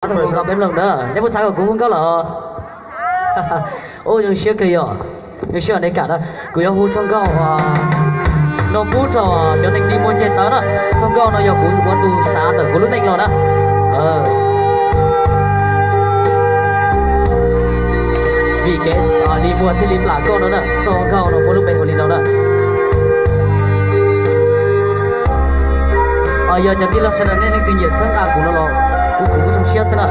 Nkauj peb mloog na, nej puas xav kom kuv hu nkauj los? Ua zoo siab kawg yom, zoo siab nej kam na. Kuv yuav hu txoj nkauj no pub rau cov neeg dig muag nce tawv na. Txoj nkauj no yog kuv ua tus xav ntawm kuv lub neej los na. Vim kev dig muag thiaj li plam nkauj no na. Txoj nkauj no muaj lub npe hu li no na. Yog cov tij laug sawv daws nej leej twg nyiam txhawb nqa kuv no los kuv kuv kuj zoo siab xwb na.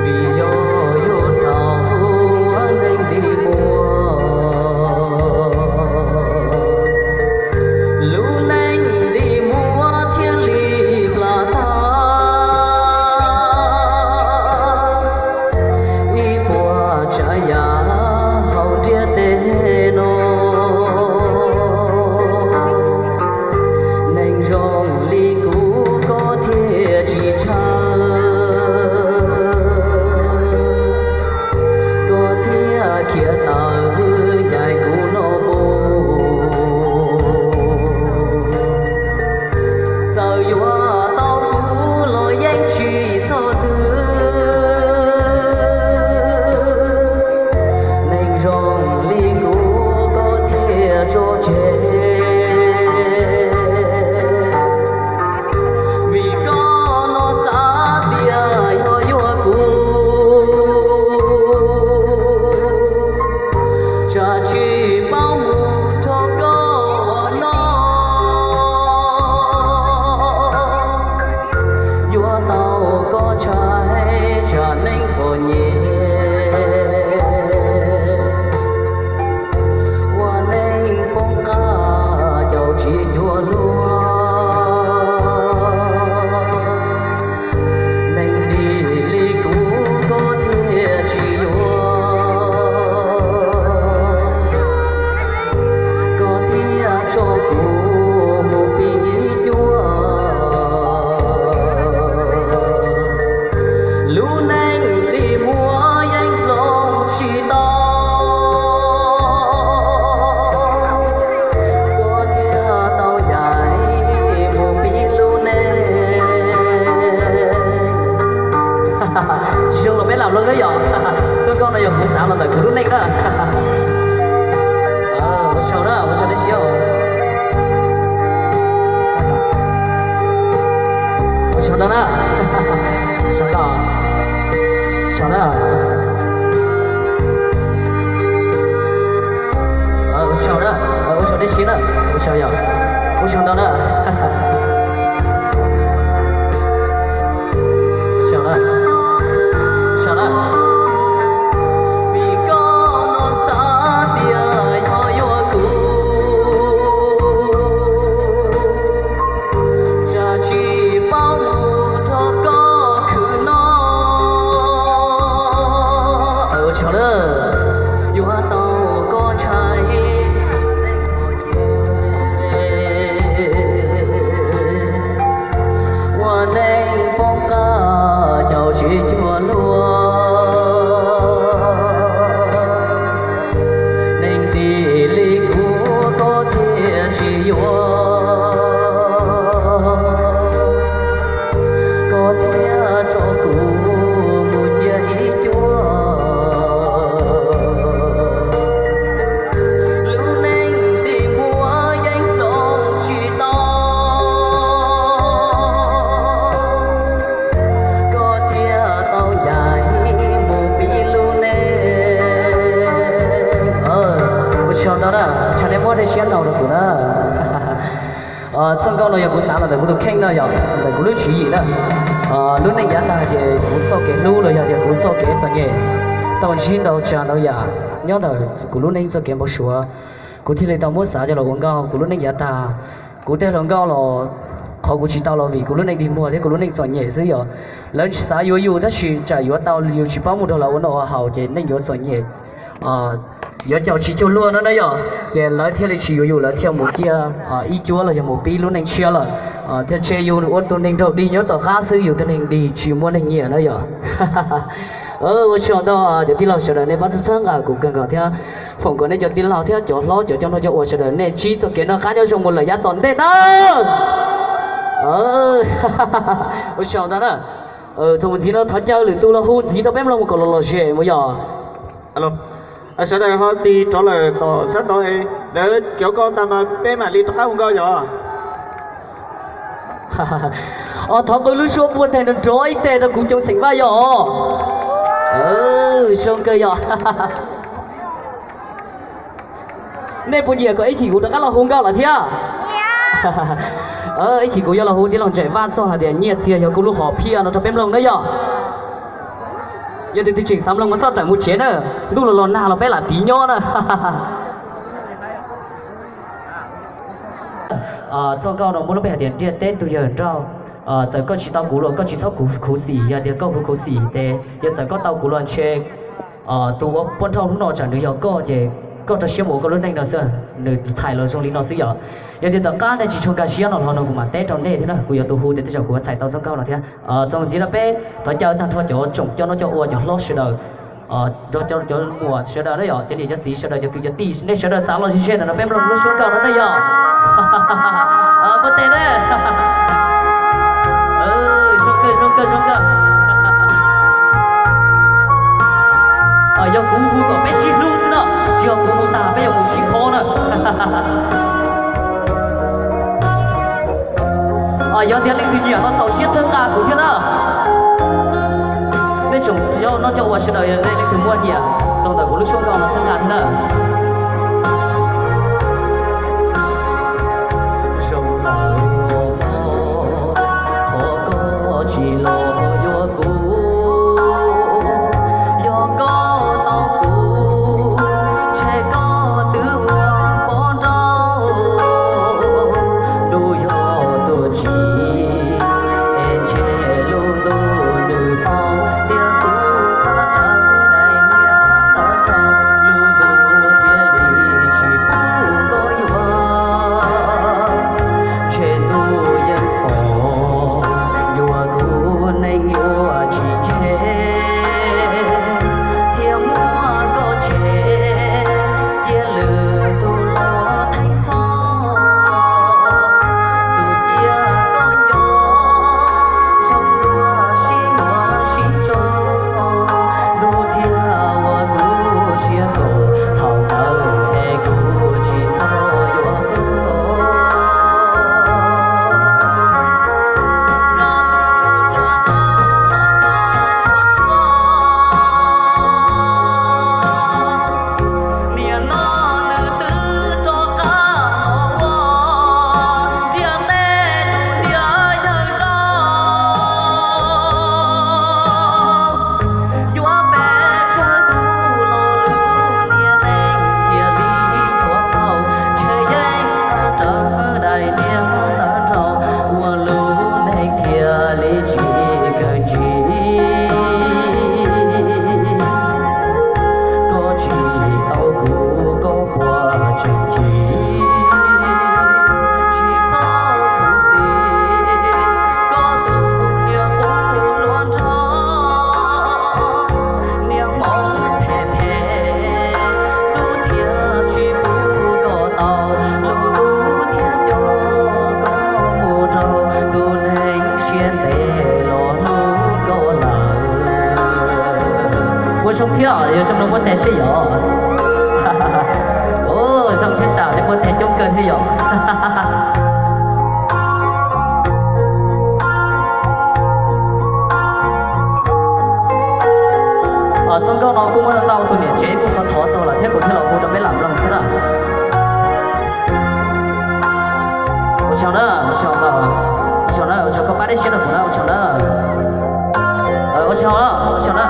Vim yog yus txhaum neeg dig muag, lub neej dig muag thiaj li plam tag. Ib puas tsav yam hauv ntiaj teb no, neeg zoo li kuv koj thiaj tsis ntshaw, koj thiaj khiav tawm ncaim kuv no mus. Txawm yuav tau kuv los yeej tsis txog twg, neeg zoo li kuv koj thiaj tso tseg. Vim koj no xav tias yog yuav kuv, tsam tsis paub mus nrog koj ua noj, yuav tau koj ntshai tsam neeg txom nyem, ua neeg poob qab caum tsis cuag luag. Neeg dig li kuv koj thiaj tsis yuav, koj thiaj tso kuv mus pib ib cuab. Lub neej dig muag yeej hloov tsis tau, koj thiaj tau ncaim mus pib lub neej. Tsis zoo los peb lam mloog na yom. Txoj nkauj no yog kuv xav los ntawm kuv lub neej na. Ua tsaug na, ua tsaug nej siab. Ua tsaug ntau na. Ua tsaug ntau. Tsaug na. Ua tsaug na, ua tsaug nej siab na, ua tsaug yom, ua tsaug ntau na. Tsaug na, tsaug na. Vim koj no xav tias yog yuav kuv, tsam tsis paub mus nrog koj khwv noj. Ua tsaug na, yuav tau koj ntshai, ua neeg poob qab caum tsis cuag luag. Neeg dig li kuv koj thiaj tsis yuav, koj thiaj tso kuv mus cia ib cuab. Lub neej dig muag yeej hloov tsis tau, koj thiaj tau ncaim mus pib lub neej. Ua tsaug ntau na, tshaj nej muab tej siab ntau rau kuv na. Txoj nkauj no yog kuv xav los ntawm kuv tus kheej no yog ntawm kuv lub tswv yim na. Lub neej yav tag ces kuv txoj kev hlub los yog tias kuv txoj kev txom nyem tau ntsib ntau tsav ntau yam nyob ntawm kuv lub neej txoj kev npau suav, kuv thiaj li tau muab xav coj los ua nkauj. Kuv lub neej yav tag, kuv tej hluas nkauj los qhov kuv tsis tau los vim kuv lub neej dig muag thiab kuv lub neej txom nyem xwb yom. Lawv xav yuav yus tab sis tsam yuav tau yus tsis paub mus nrog lawv ua noj ua haus ces neej yuav txom nyem, yuav caum tsis cuag luag no na yom, ces lawv thiaj li tsis yuav yus, lawv thiaj mus cia ib cuab los yog mus pib lub neej tshiab lawm. Thiab ntshe yus ua tus neeg raug dig nyob tom qab xwb, yus tus neeg dig tsis muaj neeg nyiam na yom. Ua tsaug ntau cov tij laug sawv daws nej pab txhawb txhawb nqa kuv kawg nkaus thiab foom kom nej cov tij laug thiab cov hlob cov coj nrog cov ua sawv daws nej ntsib txoj kev noj qab nyob zoo mus lawm yav tom ntej na. Ua tsaug ntau na. Txuas mus ntxiv no thov caw lwm tus los hu ntxiv rau peb mloog mus kom los lom zem mus yom. Sawv daws ho tig rov lawm tom sab tod, lawv cov ko tas mas peb mam li rov qab hu nkauj yom. Os, thov qw lub suab npuaj teg nrov nrov ib teg rau kuv cov xeem Vaj yom. Zoo kawg yom. Nej puas nyiam kom ib chim kuv rov qab los hu nkauj lawm thiab? Ib chim kuv yuav los hu tij laug Ntsaim Vaj txog hais tias nyiaj txiag yog kuj lub hom phiaj no rau peb mloog na yom. Yog tus twg tseem xav mloog mas txhob rawm mus tsev na, ntuj los los nag los peb lam tiv nyob na. Txoj nkauj no muaj lub npe hais tias ntiaj teb tus yawg nrauj. Txawm koj tsis tau kuv los koj tsis txhob khuv xim, yog tias koj khuv khuv xim ces yog txawm koj tau kuv los ntshe tus ua poj nrauj hnub no tsam nws yog koj ces koj rau siab mus ua koj lub neej no xwb, nws txhais los zoo li no xwb yom. Yog tias tom qab nej tsis tshua nkag siab no los no kuv mam teb rau nej thiab na, kuv yuav tus hu tias tej zaum kuv yuav txhais tau txoj nkauj no thiab. Txuas mus ntxiv no peb thov caw tag nrho cov tsoom coj noj coj ua cov hlob sawv daws, cov muam sawv daws na yom, cov niam cov txiv sawv daws cov kwv cov tij nej sawv daws txav los ze ze ntawm no peb mloog lub suab nkauj no na yom. Npuaj teg na. Zoo kawg zoo kawg zoo kawg. Yog kuv hu kom peb sib hlub xwb no, tsis yog kuv hu tag peb yuav mus sib phob na. Yog tias leej twg nyiam no txaus siab txhawb nqa kuv thiab na. Nej tsoom coj noj coj ua sawv daws, nej leej twg muaj nyiam txog ntawm kuv lub suab nkauj no txhawb nqa thiab na. Zoo lawm os, thov koj tsis los yuav kuv, yog koj tau kuv, ntshe koj twb ua pov nrauj. Ntuj yog tuaj tsim, es ntshe lub ntuj nws paub tias kuv tawm raws daim niag tawm raug, lub ntuj thiaj li tsis pub koj yuav. Ntshe ntuj yeej pom, yuav kuv neeg yuav tsis ntshe, thiaj muab koj tshem, cia lwm tus los theej txhoj. Xub cia koj nco, zoo dua sib yuav sib tso, ntuj thiaj ua kuv siab khuv, thaum ntawd es kuv tsis txhob yuav koj. Niam no nws twb rov qab los ua ntiaj teb tus niag yawg nrauj. Yuav pes tsawg tus los lub niag neej thiaj li cuag tau, ntshe yeej tawm raws daim niag tawm raug, ua lub neej thiaj li tsis kawg ntsis. Koj tsis tau kuv koj puas tseem chim, tsis txhob khuv xim koj tus niag qub hluas nraug. Niag hmoov phem phem, ntuj thiaj tsis pub koj tau, lub ntuj thiaj coj koj mus rau tus neeg siab ntev los hlub koj lawm. Ua zoo thiab, yog zoo no muab tes seb yom. Zoo thiab sas, nej muab tes coob kawg thiab yom. Txoj nkauj no kuj muaj ntau tus niam tsev kuj thov thov txog lawm thiab kuv thiaj los hu rau peb lam mloog xwb na. Ua tsaug na, ua tsaug, ua tsaug na, ua tsaug koj pab dej siab rau kuv na, ua tsaug na. Ua tsaug, ua tsaug na.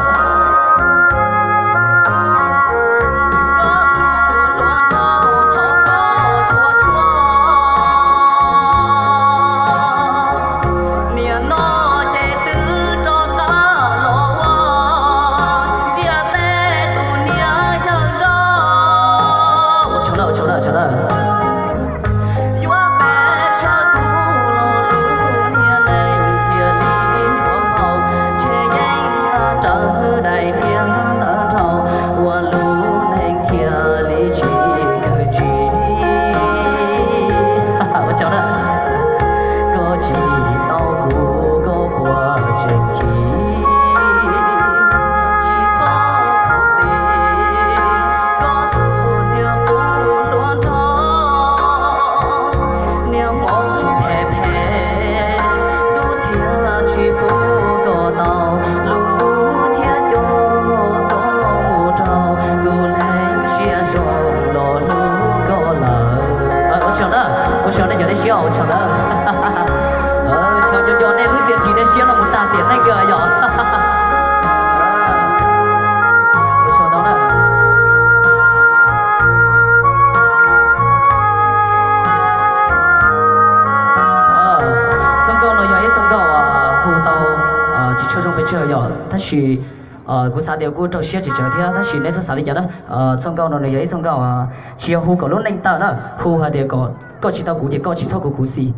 Niam no ces twb rov qab los ua ntiaj teb tus niag yawg nrauj. Yuav pes tsawg tus los lub Tab sis kuv xav tias kuj raug siab tsis tsawg thiab, tab sis neb txhob xav li cas na. Txoj nkauj no nws yog ib txoj nkauj tsis yog hu kom lub neej tawm na, hu hais tias kom koj tsis tau kuv ces koj tsis txhob kuv khuv xim.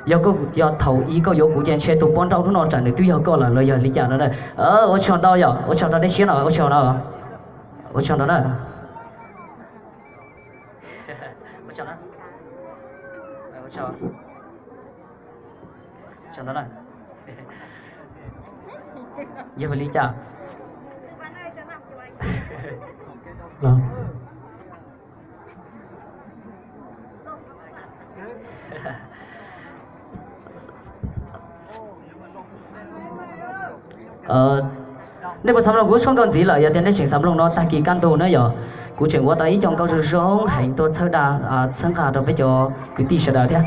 Yog koj, yog thaum ub koj yuav kuv ces ntshe tus poj nrauj hnub no tsam nws twb yog koj lawm los yog li cas no na. Ua tsaug ntau yom, ua tsaug ntau dej siab no, ua tsaug na. Ua tsaug ntau na. Ua tsaug na. Ua tsaug. Ua tsaug ntau na. Yog li cas? Nej puas xav mloog kuv suab nkauj ntxiv lawm? Yog tias nej tseem xav mloog no tag kis kaj ntug na yog, kuv tseem ua tau ib co nkauj zoo zoo heev tuaj txhawb da, txhawb nqa rau peb cov kwv tij sawv daws thiab.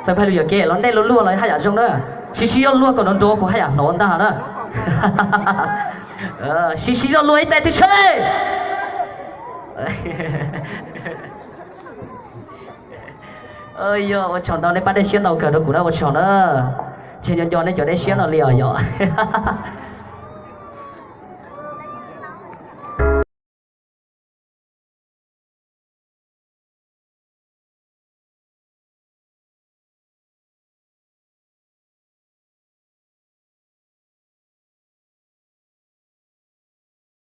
Txawm pheej lus yuam kev los nej luag luag los haj yam zoo na. Sib sib zog luag kom nrov nrov kuv haj yam hnov ntag na. Sib sib zog luag ib teg thiab seb. Yog ua tsaug ntau, nej pab dej siab ntau kawg rau kuv na, ua tsaug na. Ntshe nco nco nej cov dej siab no li os yom.